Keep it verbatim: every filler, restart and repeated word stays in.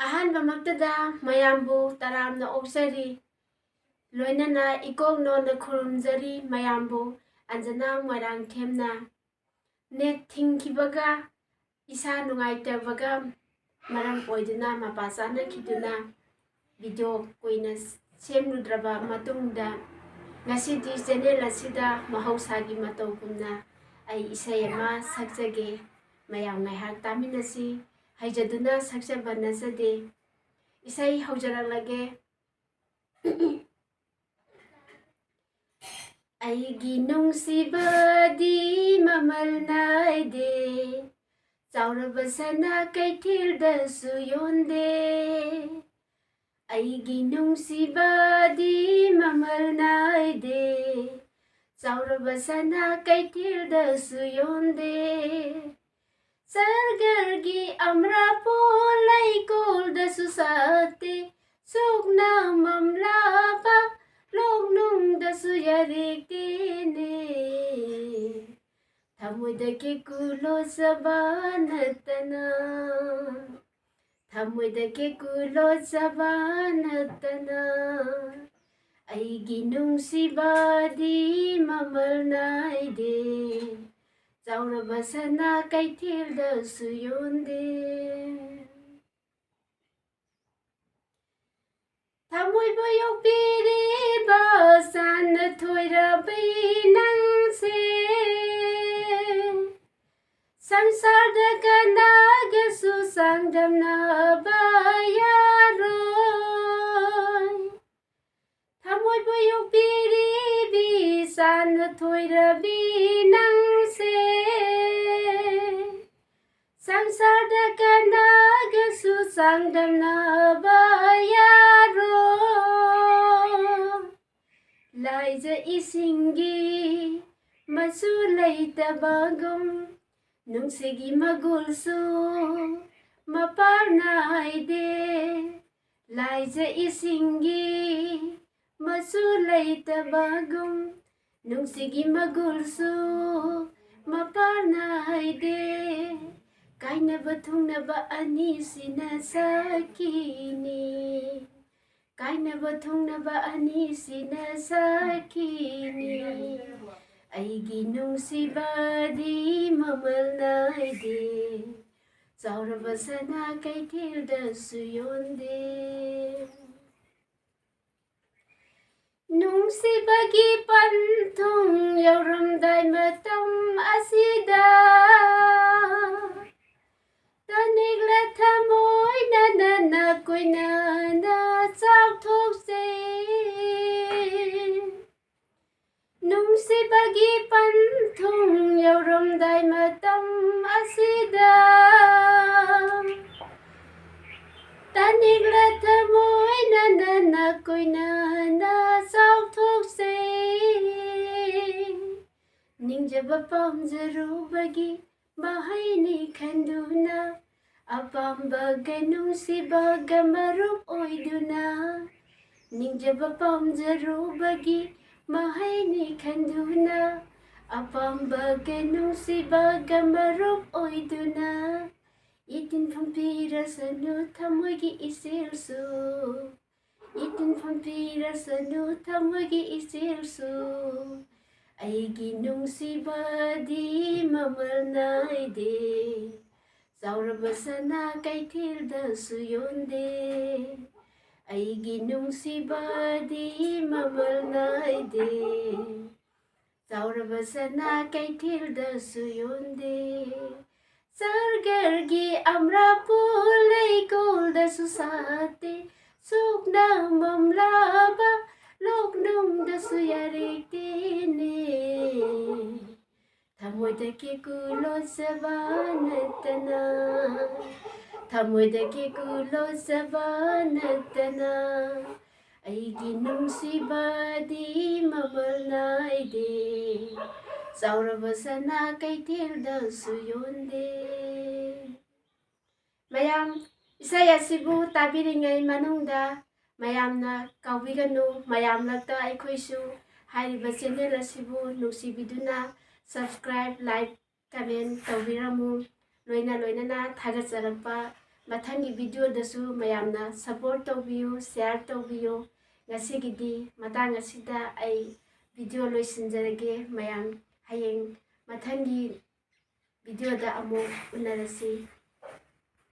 ꯑꯍꯥꯟꯕꯃꯛꯇꯗ ꯃꯌꯥꯝꯕꯨ ꯇꯔꯥꯝꯅ ꯑꯣꯛꯆꯔꯤ꯫ ꯂꯣꯏꯅꯅ ꯏꯀꯣꯛ ꯅꯣꯟꯅ ꯈꯨꯔꯨꯝꯖꯔꯤ ꯃꯌꯥꯝꯕꯨ꯫ ꯑꯟꯖꯅꯥ ꯃꯣꯏꯔꯥꯡꯊꯦꯝꯅ ꯅꯦꯠ ꯊꯤꯡꯈꯤꯕꯒ ꯏꯁꯥ ꯅꯨꯡꯉꯥꯏꯇꯕꯒ ꯃꯔꯝ ꯑꯣꯏꯗꯨꯅ ꯃꯄꯥ ꯆꯥꯅꯈꯤꯗꯨꯅ ꯚꯤꯗꯤꯑꯣ ꯀꯨꯏꯅ ꯁꯦꯝꯂꯨꯗ꯭ꯔꯕ ꯃꯇꯨꯡꯗ ꯉꯁꯤꯗꯤ ꯆꯦꯅꯦꯜ ꯑꯁꯤꯗ ꯃꯍꯧꯁꯥꯒꯤ ꯃꯇꯧꯒꯨꯝꯅ ꯑꯩ ꯏꯁꯩ ꯑꯃ ꯁꯛꯆꯒꯦ꯫ ꯃꯌꯥꯝ ꯉꯥꯏꯍꯥꯛ ꯇꯥꯃꯤꯟꯅꯁꯤ꯫ ꯍꯩꯖꯗꯨꯅ ꯁꯛꯆꯕ ꯅꯠꯆꯗꯦ꯫ ꯏꯁꯩ ꯍꯧꯖꯔꯛꯂꯒꯦ꯫ ꯑꯩꯒꯤ ꯅꯨꯡꯁꯤꯕꯗꯤ ꯃꯃꯜ ꯅꯥꯏꯗꯦ, ꯆꯥꯎꯔꯕ ꯁꯅꯥ ꯀꯩꯊꯦꯜꯗꯁꯨ ꯌꯣꯟꯗꯦ꯫ ꯑꯩꯒꯤ ꯅꯨꯡꯁꯤꯕꯗꯤ ꯃꯃꯜ ꯅꯥꯏꯗꯦ, ꯆꯥꯎꯔꯕ ꯁꯅꯥ ꯀꯩꯊꯦꯜꯗꯁꯨ ꯌꯣꯟꯗꯦ꯫ ꯁꯔꯒꯔꯒꯤ ꯑꯃ꯭ꯔꯥꯄꯣ ꯂꯩꯀꯣꯜꯗꯁꯨ ꯁꯥꯠꯇꯦ, ꯁꯨꯛꯅ ꯃꯝꯂꯕ ꯂꯣꯛꯅꯨꯡꯗꯁꯨ ꯌꯥꯔꯦꯛꯇꯦꯅꯦ꯫ ꯊꯃꯣꯏꯗ ꯀꯦꯀꯨ ꯂꯣꯠꯆꯕ ꯅꯠꯇꯅ, ꯊꯃꯣꯏꯗ ꯀꯦꯀꯨ ꯂꯣꯠꯆꯕ ꯅꯠꯇꯅ, ꯑꯩꯒꯤ ꯅꯨꯡꯁꯤꯕꯗꯤ ꯃꯃꯜ ꯅꯥꯏꯗꯦ, ꯆꯥꯎꯔꯕ ꯁꯅꯥ ꯀꯩꯊꯦꯜꯗꯁꯨ ꯌꯣꯟꯗꯦ꯫ ꯊꯃꯣꯏꯕꯨ ꯌꯣꯛꯄꯤꯔꯤꯕ ꯁꯥꯟꯅ ꯊꯣꯏꯔꯕꯤ ꯅꯪꯁꯦ, ꯁꯪꯁꯥꯔꯗ ꯀꯅꯥꯒꯁꯨ ꯆꯥꯡꯗꯝꯅꯕ ꯌꯥꯔꯣꯏ꯫ ꯊꯃꯣꯏꯕꯨ ꯌꯣꯛꯄꯤꯔꯤꯕꯤ ꯁꯥꯟꯅ ꯊꯣꯏꯔꯕꯤ ꯅꯪꯁꯦ, ꯁꯪꯁꯥꯔꯗ ꯀꯅꯥꯒꯁꯨ ꯆꯥꯡꯗꯝꯅꯕ ꯌꯥꯔꯣꯏ꯫ ꯂꯥꯏꯖ ꯏꯁꯤꯡꯒꯤ ꯃꯆꯨ ꯂꯩꯇꯕꯒꯨꯝ, ꯅꯨꯡꯁꯤꯒꯤ ꯃꯒꯨꯜꯁꯨ ꯃꯄꯥ ꯅꯥꯏꯗꯦ꯫ ꯂꯥꯏꯖ ꯏꯁꯤꯡꯒꯤ ꯃꯆꯨ ꯂꯩꯇꯕꯒꯨꯝ, ꯅꯨꯡꯁꯤꯒꯤ ꯃꯒꯨꯜꯁꯨ ꯃꯄꯥ ꯅꯥꯏꯗꯦ꯫ ꯀꯥꯏꯅꯕ ꯊꯨꯡꯅꯕ ꯑꯅꯤꯁꯤꯅ ꯁꯥꯈꯤꯅꯤ, ꯀꯥꯏꯅꯕ ꯊꯨꯡꯅꯕ ꯑꯅꯤꯁꯤꯅ ꯁꯥꯈꯤꯅꯤ꯫ ꯑꯩꯒꯤ ꯅꯨꯡꯁꯤꯕꯗꯤ ꯃꯃꯜ ꯅꯥꯏꯗꯦ, ꯆꯥꯎꯔꯕ ꯁꯅꯥ ꯀꯩꯊꯦꯜꯗꯁꯨ ꯌꯣꯟꯗꯦ꯫ ꯅꯨꯡꯁꯤꯕꯒꯤ ꯄꯟꯊꯨꯡ ꯌꯧꯔꯝꯗꯥꯏ ꯃꯇꯝ ꯑꯁꯤꯗ, ꯇꯅꯤꯛꯂ ꯊꯃꯣꯏꯅ ꯅꯅ ꯀꯣꯏꯅꯅ ꯆꯥꯎꯊꯣꯛꯆꯩ꯫ ꯅꯨꯡꯁꯤꯕꯒꯤ ꯄꯟꯊꯨꯡ ꯌꯧꯔꯝꯗꯥꯏ ꯃꯇꯝ ꯑꯁꯤꯗ, ꯇꯅꯤꯛꯂ ꯊꯃꯣꯏꯅ ꯅꯅ ꯀꯣꯏꯅꯅ ꯆꯥꯎꯊꯣꯛꯆꯩ꯫ ꯅꯤꯡꯖꯕ ꯄꯥꯝꯖꯔꯨꯕꯒꯤ ꯃꯍꯩꯅꯤ ꯈꯟꯗꯨꯅ, ꯑꯄꯥꯝꯕꯒ ꯅꯨꯡꯁꯤꯕꯒ ꯃꯔꯨꯞ ꯑꯣꯏꯗꯨꯅ, ꯅꯤꯡꯖꯕ ꯄꯥꯝꯖꯔꯨꯕꯒꯤ ꯃꯍꯩꯅꯤ ꯈꯟꯗꯨꯅ, ꯑꯄꯥꯝꯕꯒ ꯅꯨꯡꯁꯤꯕꯒ ꯃꯔꯨꯞ ꯑꯣꯏꯗꯨꯅ, ꯏꯇꯤꯟꯐꯝ ꯄꯤꯔꯁꯅꯨ ꯊꯃꯣꯏꯒꯤ ꯏꯆꯦꯜꯁꯨ, ꯏꯇꯤꯟꯐꯝ ꯄꯤꯔꯁꯅꯨ ꯊꯃꯣꯏꯒꯤ ꯏꯆꯦꯜꯁꯨ꯫ ꯑꯩꯒꯤ ꯅꯨꯡꯁꯤꯕꯗꯤ ꯃꯃꯜ ꯅꯥꯏꯗꯦ, ꯆꯥꯎꯔꯕ ꯁꯅꯥ ꯀꯩꯊꯦꯜꯗꯁꯨ ꯌꯣꯟꯗꯦ꯫ ꯑꯩꯒꯤ ꯅꯨꯡꯁꯤꯕꯗꯤ ꯃꯃꯜ ꯅꯥꯏꯗꯦ, ꯆꯥꯎꯔꯕ ꯁꯅꯥ ꯀꯩꯊꯦꯜꯗꯁꯨ ꯌꯣꯟꯗꯦ꯫ ꯁꯔꯒꯔꯒꯤ ꯑꯃ꯭ꯔꯥꯄꯨ ꯂꯩꯀꯣꯜꯗꯁꯨ ꯁꯥꯠꯇꯦ, ꯁꯨꯛꯅ ꯃꯝꯂꯕ ꯂꯣꯛꯅꯨꯡꯗꯁꯨ ꯌꯥꯔꯦꯛꯇꯦꯅꯦ꯫ ꯊꯃꯣꯏꯗ ꯀꯦꯀꯨ ꯂꯣꯠꯆꯕ ꯅꯠꯇꯅ, ꯊꯃꯣꯏꯗ ꯀꯦꯀꯨ ꯂꯣꯠꯆꯕ ꯅꯠꯇꯅ, ꯑꯩꯒꯤ ꯅꯨꯡꯁꯤꯕꯗꯤ ꯃꯃꯜ ꯅꯥꯏꯗꯦ, ꯆꯥꯎꯔꯕ ꯁꯅꯥ ꯀꯩꯊꯦꯜꯗꯁꯨ ꯌꯣꯟꯗꯦ꯫ ꯃꯌꯥꯝ, ꯏꯁꯩ ꯑꯁꯤꯕꯨ ꯇꯥꯕꯤꯔꯤꯉꯩ ꯃꯅꯨꯡꯗ ꯃꯌꯥꯝꯅ ꯀꯥꯎꯕꯤꯒꯅꯨ, ꯃꯌꯥꯝ ꯂꯛꯇ ꯑꯩꯈꯣꯏꯁꯨ ꯍꯥꯏꯔꯤꯕ channel ꯑꯁꯤꯕꯨ ꯅꯨꯡꯁꯤꯕꯤꯗꯨꯅ subscribe, like, comment ꯇꯧꯕꯤꯔꯝꯃꯨ꯫ ꯂꯣꯏꯅ ꯂꯣꯏꯅꯅ ꯊꯥꯒꯠꯆꯔꯛꯄ꯫ ꯃꯊꯪꯒꯤ videoꯗꯁꯨ ꯃꯌꯥꯝꯅ support ꯇꯧꯕꯤꯌꯨ, share ꯇꯧꯕꯤꯌꯨ꯫ ꯉꯁꯤꯒꯤꯗꯤ ꯃꯇꯥꯡ ꯑꯁꯤꯗ ꯑꯩ video ꯂꯣꯏꯁꯤꯟꯖꯔꯒꯦ꯫ ꯃꯌꯥꯝ ꯍꯌꯦꯡ ꯃꯊꯪꯒꯤ videoꯗ ꯑꯃꯨꯛ ꯎꯅꯔꯁꯤ꯫